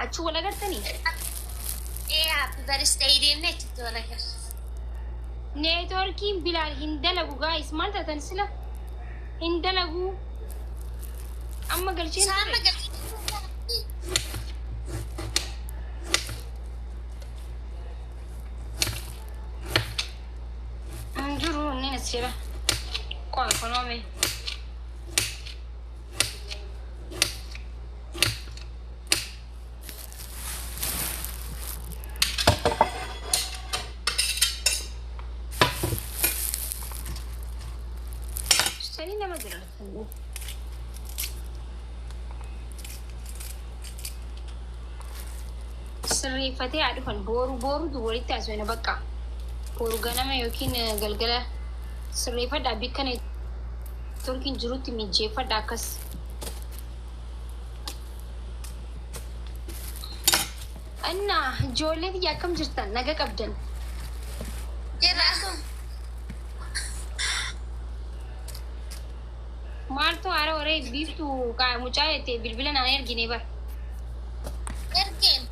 Achi wal agartanii? Ee, happy birthday deemnee achitti wal agarra. Networkiin Bilaal hin dalagu guys, maal taatan sila? Hin dalagu. Amma galcheen Saama ture. galchee. Hin jiru inni as jira. Qoy kunoome. Sanii nama jira. Sirreeffatee haa dhufan, booru booru walitti haasofna bakka. Boru ganama yookiin galgala sirreeffadhaa, bikka networkiin jirutti mijeeffadhaa akkas. Innaa ijoollee biyya akkam jirtan, naga qabdan? Jira. Maaltu haara waree biiftu mucaa jette bilbila naan ergine bar. Ergeen.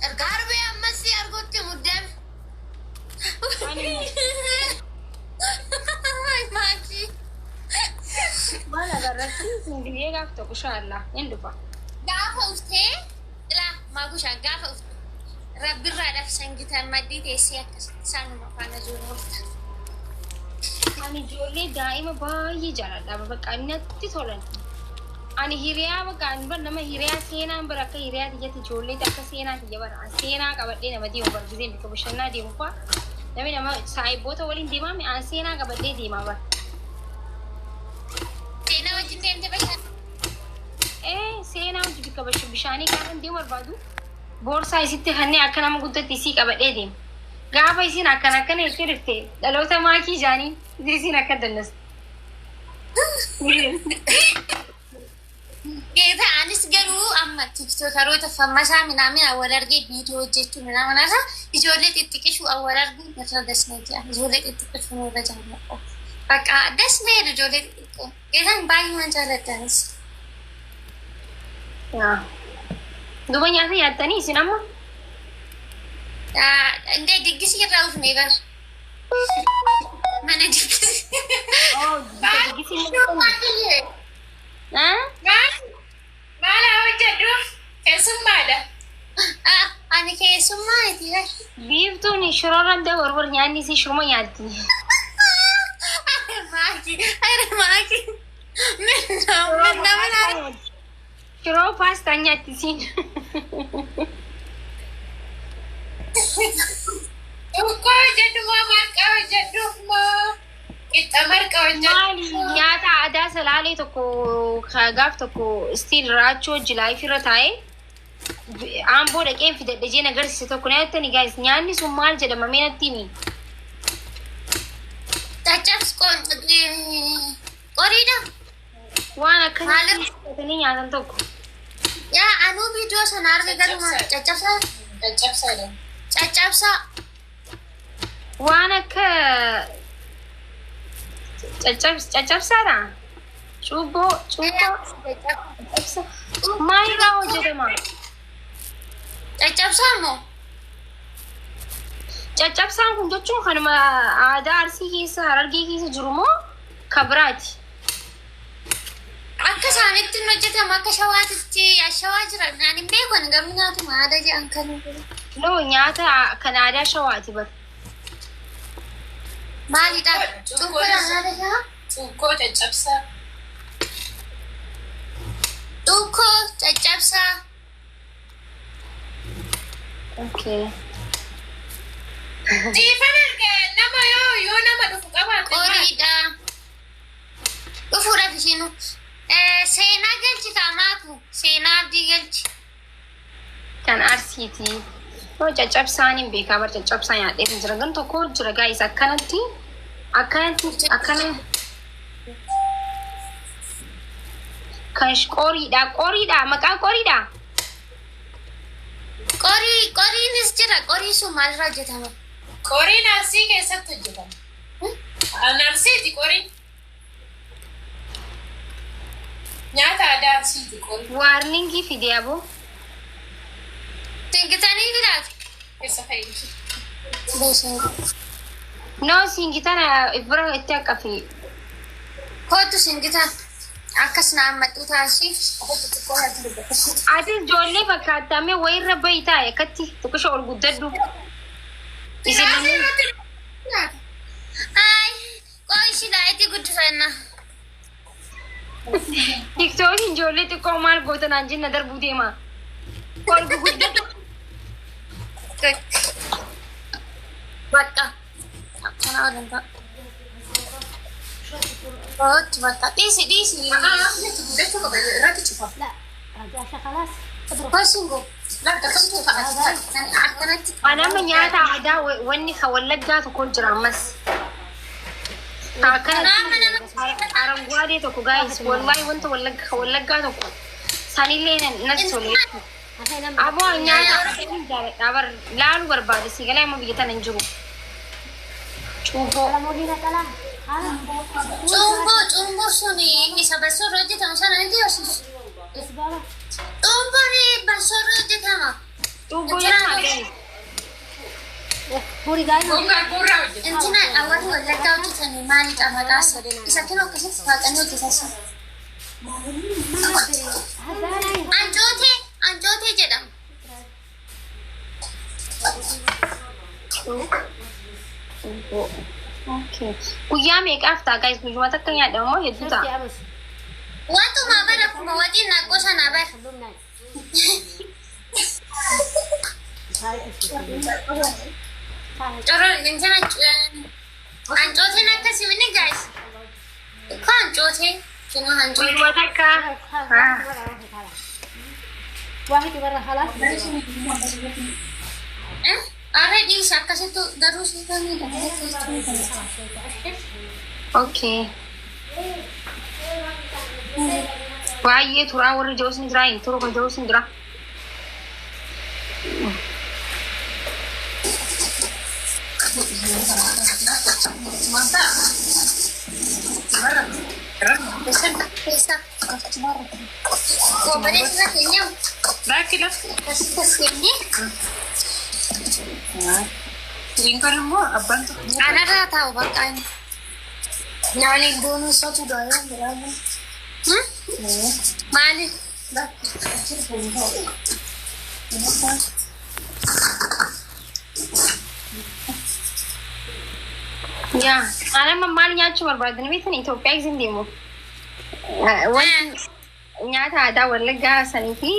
Erga Arbee ammas si argutti muddame. Ani Maakii. Maal agarratti singilee gaaf tokko inshallah hin dhufa. Gaafa uftee ilaa maakushaan gaafa ufte rabbirraadhaaf sangitaan maddii teessee akkasitti isaanuma faana jiru oolta. Ani ijoollee daa'ima baay'ee jaaladha. Bakka natti tolan. Ani hiriyaa bakka ani bar nama hiriyaa seenaan bara akka hiriyaa tiyyatti ijoollee akka seenaa tiyya bara. Ani seenaa qabadhee nama deemu bar giseen bakka bashannanaa deemu fa'aa. Namni nama saahiboota waliin deemaa mi an seenaa qabadhee deemaa bar. Seenaa wajjin deemte bashannana. Ee, seenaa hojii bakka bishaanii gaafa deemu barbaadu boorsaa isitti kanneen akka nama guddatti isii qabadhee deema. Gaafa isiin akkana akkana jettee dhufte, dhaloota maakii jaanii isiin akka dannas. Geeta, anis garuu amma tiktookaroota fammasaa minaamin awwal argee viidiyoo hojjechuu minaamin irra ijoollee xixiqqishuu awwal arguu irra dasna jedha. Ijoollee xixiqqishuu irra jaalladha. Bakka dasna jedhu ijoollee xixiqqoo. Geetaan baay'ee waan jaalladhanis. Duuba nyaata nyaattanii isin amma? Indee diggisii irraa ufne bar. Mana diggisii. Oh, diggisii nyaattanii? Ah? Maal haa hojjedhuuf? Keessummaadha. Ani keessummaa miti bar. Biiftuun shiroorra warwar nyaanni isii shiruma nyaatti. Maaki, are maaki. Minna, minna, minna. Shiroo paastaa nyaatti isiin. Cuukkoo hojjedhu moo marqaa hojjedhuuf moo qixxa marqa Maali hojjedhuuf moo? Nyaata aadaa Salaalee tokko gaaf tokko stiil raachoo jilaayif irra taa'ee Aamboo dhaqeen fidadhe jeen agarsiise tokko na jettani guys, nyaanni sun maal jedhama, mee natti himi. Caccabs qoriidha. Waan akkasii Maal? fudhatanii nyaatan tokko. Yaa, anuu viidiyoo sana arge garuma caccabsaa. Caccabsaadha. Caccabsaa. Waan akka caccabsaadha. Cuubboo, cuubboo, caccabsa. Maalirraa hojjetama? Caccabsaa moo? Caccabsaan kun jechuun kanuma aadaa Arsii keessa, Harargee keessa jiru moo ka biraati? Akka isaanitti hin hojjetamu, akka shawaatitti shawaa jira. Ani hin beeku, ani garuu nyaatuma aadaa jedhan kan. No, nyaata kan aadaa shawaati bar. Maalidha? Cuukkoodha aadaa shawaa? Cuukkoo, caccabsaa. Cuukkoo, caccabsaa. Okay. Siifan erga nama yoo nama dhufu qabaatte maal? Qoriidha. Dhufuudhaaf ishiinu. Seenaa galchi kaamaaku. Seenaa abdii galchi. Kan Arsiiti. No, caccabsaan hin beekaa bar, caccabsaa nyaadhee jira. Gan tokko jira guys, akkanatti akkanatti akkana kan qoriidha, qoriidha, maqaan qoriidha. Qorii, qoriinis jira. Qorii sun maalirraa hojjetama? Qoriin Arsii keessatti hojjetama. An Arsiiti qoriin. Nyaata aadaa Arsiiti qoriin. Warningii fide aboo. Keessa fa'i. No, singitana bira itti haqqafi. Kootu singitaan akkas na ammadhu taasi. Ati ijoollee fakkaattamee wayirra bahi taa'e akkatti xiqqisha ol guddadhu. Isin lameen Ay, qo'isi laayitii guddifanna. Tiktookiin ijoollee xiqqoo maal goota naan jenna darbuu deema. Ol guguddadhu. Bakka. Akkana waliin ta'a. Kootu bakka. Dhiisi dhiisi. Guddachuu qaba irratti cufa. لا رجعت خلاص اضرب Koosingo. Laata akkamitti ta'a? Akkanatti. Anama nyaata aadaa wanni ka wallaggaa tokko jira ammas. Akkanatti arangwaadee tokko gaayis wallahi wanta wallagga ka wallaggaa tokko sanillee natti tole. الحين Aboo nyaata aadaa jaaladha bar laalu barbaade si galee amma biyya tana hin jiru. Cuubboo. هنا طلع خلاص Cuumboo cuumboo suni isa barsoorra hojjetamu sana ni dhiyeessu. بس بابا Cuumboon barsoorra hojjetama. Cuubboo jedhama gaayis. بوري قايمة Kun garbuurraa hojjeta. Intina warri wallaggaa hojjetanii maalidha maqaasa? Isa kinoo akkasitti faaqanii hojjetan sun. ما ادري هذا انا Ancootee ancootee jedhama. Cuubboo. Okay. Guyyaa meeqaaf ta'a gaayis guyyuma takka nyaadhama moo hedduu شفتي ta'a? امس Wantuma bara kuma waxiin naqqoo sana bara. كلهم نايم مش عارف ايش Corro intina ancooteen akkasii mini gaayis. Ko ancootee kinoo ancootee. Guyyuma takka. واحد برا خلاص Arra dhiisa akkasittu garuu siifamii Okay. Baay'ee turaa warri jirus ni jira, hin turu kan jirus ni jira. Wanta. Keessa. Obboleessa keenya Laakki lafti. akkasitti as kennee Firiin kun immoo abbaan tokko. anarraa taa'u bakka inni. Nyaanni boonuu isaatu daa'ima biraa. Maali? Yaa, ani amma maal nyaachuu barbaadan beektan Itoophiyaa isin deemu. Wanti nyaata aadaa wallaggaa sanii fi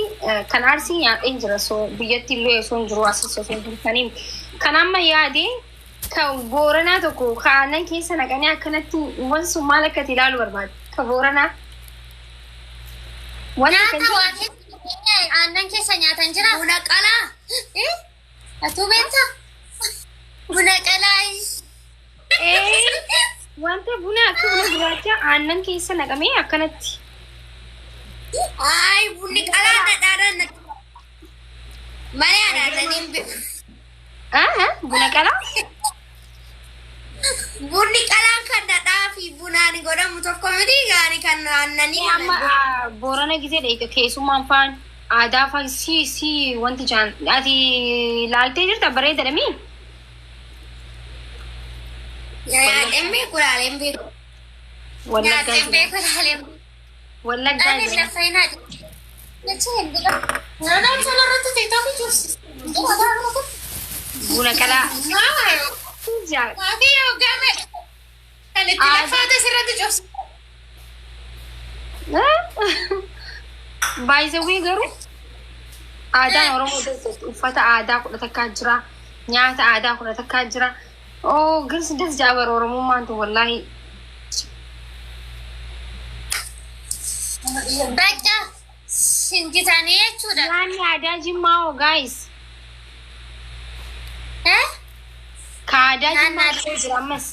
kan arsii nyaadheen jira so biyyatti illee osoo hin jiru asis osoo hin jiru saniin. Kan amma yaade kan booranaa tokko ka aannan keessa naqanii akkanatti wanti sun maal akka ta'e ilaaluu barbaade. Ka booranaa. Wanta Nyaata kan waa keessa aannan keessa nyaatan jira. Buna qalaa. Atuu beektaa? Buna qalaa. Wanta buna akka buna gurraacha aannan keessa naqamee akkanatti. Ay, bunni qalaa dhadhaadhaan malee aannan hin beeku. Buna qalaa? Bunni qalaan kan dhadhaa fi bunaan godhamu tokko miti gaani kan aannanii Amma boorana gisee dheeyte keessummaan faan aadaa faan si si wanti jaan ati laaltee jirta bareedaadha mii? Nyaadheen beeku laaleen beeku. Wallaggaa Nyaadheen jira. beeku laaleen. Wallaggaa Ani jira. lafa hin haadhi. Jecha hin biqiltu. Nyaadhaan solarratti tiktooki jirsi. Buna qalaa. Jaa. Maatii hoggaa kan itti lafaate sirratti cobsi. Baay'isawwii garuu aadaan Oromoo keessatti uffata aadaa kudha takkaa jira. Nyaata aadaa kudha takkaa jira. Oo girsi das jaabar Oromummaan tun wallaahi. Bakka singitanii jechuudha. Nyaanni aadaa Jimmaa hoo gaayis. Eh? Ka aadaa Jimmaa Nyaanni ta'ee jira ammas.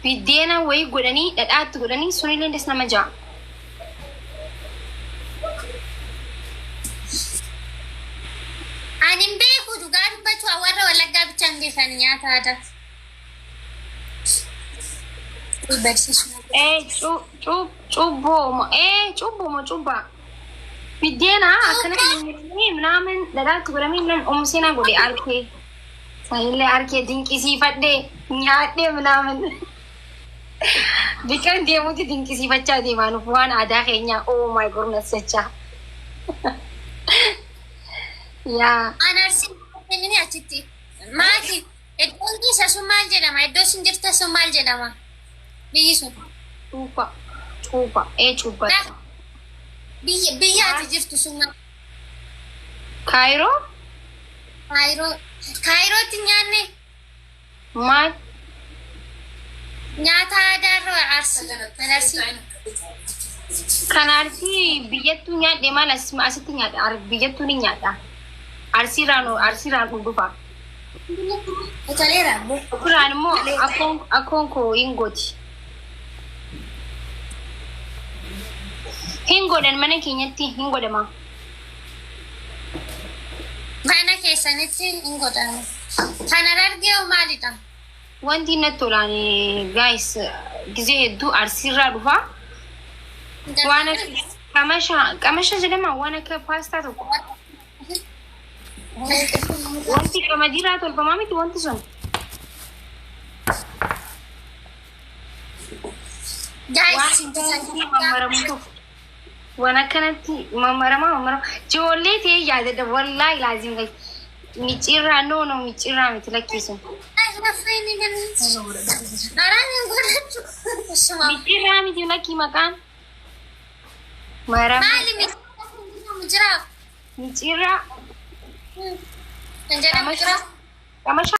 Biddeena wayii godhanii dhadhaatti godhanii sunillee das nama ja'a. Ani hin beeku dhugaa dubbachuu warra wallaggaa bicha hin beekan nyaata aadaa. Barsiisuu. Ee cuubboo moo ee cuubboo moo cuubbaa. Biddeena akkanatti mimmiidhagee minaamin dhadhaatti godhamee minaamin oomishee godhe arkee. Sanillee harkee dinqisiifadhee nyaadhee ምናምን biqaan deemuuti dinqisiifachaa deemaa nuuf waan aadaa keenyaa, oh my goodness jechaa. Yaa. An Arsii inni achitti. Maati, iddoon keessa sun maal jedhama? Iddoo sun jirta sun maal jedhama? Biyyi sun. Cuupha, cuupha, ee, cuupha. Biyya ati jirtu sun maal? Kaayiroo. Kaayiroo. Kaayirootti nyaanne? Maal? Nyaata aadaa irra Arsii. Kan Arsii. Kan Arsii biyyattuu nyaadhe. Maal, asitti nyaadha, biyyattuu ni nyaadha. Arsiirraan, Arsiirraan dhufa. Utaleera. Biraan immoo akkoon koo hin gooti. Hin godhan, mana keenyatti hin godhama. Mana keessanitti hin godhamu. Kan Harargee hoo maalidha? Wanti natti tolaan, guys, gizee hedduu Arsiirraa dhufa. Waan akka qamasha, qamasha jedhama, waan akka paastaa tokko. Wanti qamadiirraa tolfamaa miti wanti sun? Guys, Waan akkanatti mammaramu tokko. Waan akkanatti mammaramaa mammarama. Ijoollee ta'ee yaadadha, wallaahi laazim, guys. Micciirraa, no, no, micciirraa miti lakkisun. Micciirraa miti lakkii maqaan. Marama. Maali jira? Micciirraa. Kan jedhamu jira? Qamasha.